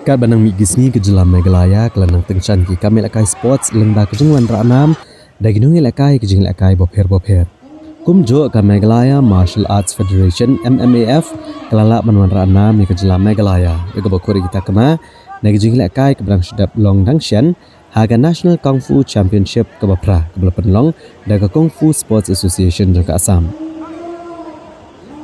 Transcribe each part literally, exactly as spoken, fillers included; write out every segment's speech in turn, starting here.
Katba nang mih ki sngi ka jylla Meghalaya ka la nang tyngshaiñ ki kam ïalehkai sports lyngba ka jingwanrah nam da ki nongïalehkai ka jingïalehkai bapher bapher. Kumjuh ka Meghalaya Martial Arts Federation, M M A F, ka la lah ban wanrah nam ïa ka jylla Meghalaya da kaba khur ïa ki takma na ka jingïalehkai kaba dang shu dep long dang shen ha ka National Kung Fu Championship kaba phra kaba la pynlong da ka Kung Fu Sports Association jong ka Assam.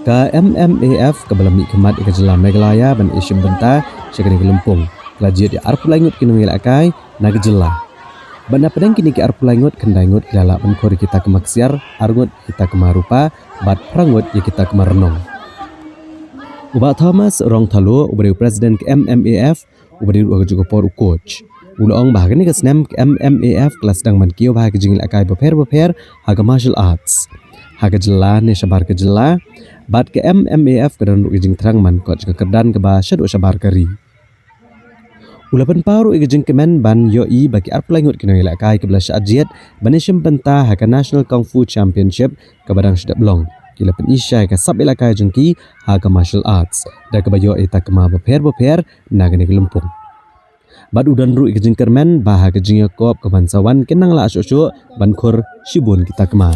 Ka M M A F kaba la mih khmat ïa ka jylla Meghalaya ban ïashim bynta sha kane ka lympung ka la jied ïa arphew lai ngut ki nongïalehkai na ka jylla. Bad na pdeng kine ki arphew lai ngut, khyndai ngut ki la lah ban khur ïa ki takma ksiar, ar ngut ïa ki takma rupa bad phra ngut ïa ki takma rnong. U Bah Thomas Rongthalo uba dei u president ka M M A F uba dei ruh ha kajuh ka por u coach, u la ong ba ha kane ka snem ka M M A F ka la sdang ban kiew bha ha ki jingïalehkai bapher bapher ha ka martial arts ha ka jylla ne shabar ka jylla. Bad ka M M A F ka don ruh ka jingthrang ban koit ka kyrdan kaba shaduh shabar ka ri. U la pynpaw ruh ïa ka jingkmen ban ïohi ba ki arphew lai ngut ki nongïalehkai kiba la shah jied ban ïashim bynta ha ka National Kung Fu Championship kaba dang shu dep long ki la pynshisha ïa ka sap ïalehkai jong ki ha ka martial arts da kaba ïoh ïa ki takma bapher bapher na kane ka lympung. Bad u don ruh ïa ka jingkyrmen ba ha ka jingïakob kaban sa wan kin nang lah shuh shuh ban khur shibun ki takma.